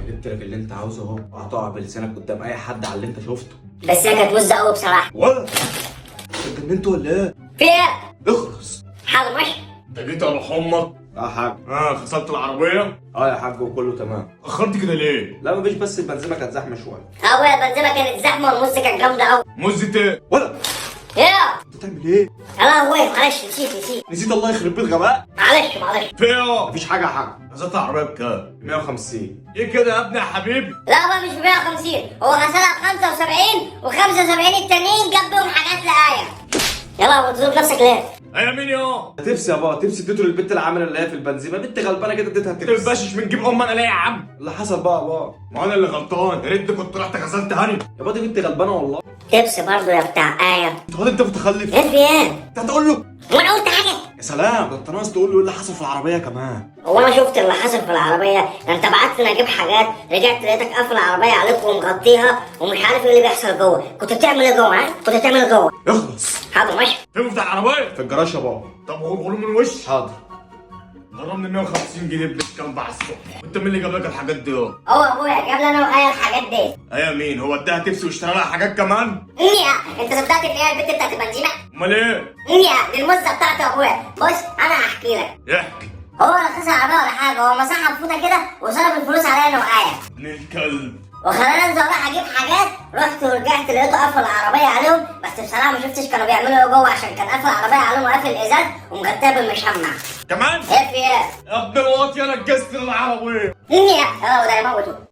جبت لك اللي انت عاوزه اهو، هتقع بلسانك قدام اي حد على اللي انت شفته. بس هي كانت مزه قوي بصراحه. ولا انت اتجننت ولا ايه؟ في ايه؟ اخلص. حاضر ماشي. انت جيت على امك؟ اه يا حاج. اه غسلت العربية؟ اه يا حاج وكله تمام. اخرت كده ليه؟ لا مفيش، بس البنزيمه كانت زحمة شوية. ابويا البنزيمه كانت زحمة والمزه كانت جامدة قوي. مزة ايه؟ ولا ايه؟ انت بتعمل ايه؟ يا لهوي معلش، نسيت نسيت. نسيت؟ الله يخرب بيت غباء. معلش معلش. في ايه؟ مفيش حاجة يا حاج. غسلت العربية بكام؟ 150. ايه كده يا ابني يا حبيبي؟ لا بقى مش ب 150، هو غسلها ب 75 و75 التانيين جاب بيهم حاجات لآية. يلا هو تزور نفسك ليه؟ يا مين يا؟ تبسي يا بابا، تبسي اديته للبنت العاملة اللي هي في البنزيمه، بنت غلبانه كده اديتها انت تبسي. بتبشش من جيب امي انا ليه يا عم؟ اللي حصل بقى يا بابا. ما انا اللي غلطان، يا ريتني كنت رحت غسلت هاني. يا بابا دي بنت غلبانه والله. تبس برضه يا بتاع آية. انت هو انت متخلف؟ ايه في ايه؟ انت هتقول له؟ هو انا قلت حاجة؟ يا سلام، ده انت ناقص تقول له ايه اللي حصل في العربية كمان. هو انا شفت اللي حصل في العربية؟ ده انت بعت اجيب حاجات، رجعت لقيتك قافل العربية عليك ومغطيها ومش عارف ايه اللي بيحصل جوه، كنت بتعمل ايه جوه ها؟ كنت بتعمل ايه جوه؟ اخلص. حاضر ماشي. فين مفتاح العربية؟ في الجراج يا بابا. طب غرغره من وش؟ حاضر. غرمني 150 جنيه ابن الكلب على الصبح، وانت مين اللي جاب لك الحاجات دي يا؟ هو ابويا جاب لي انا وآية الحاجات دي. ايه مين؟ هو اداها تبسي واشترى لها حاجات كمان؟ يا انت صدقت ان هي البت بتاعت البنزيمة؟ امال ايه؟ يا دي المزة بتاعت ابويا. بص انا هحكي لك. احكي. هو لا خسر عربية ولا حاجة، هو مسحها بفوطة كده وصرف الفلوس عليا انا وآية. ابن الكلب. وخلاني انزل اروح اجيب حاجات، رحت ورجعت لقيته قفل العربية عليهم، بس بصراحة ما شفتش كانوا بيعملوا ايه جوه عشان كان قافل العربية عليهم وقافل الازاز ومغطيها بالمشمع. كمان؟ ايه في ايه؟ يا ابن الواطي انا اتجست العربية. يا اه ده يموتوا.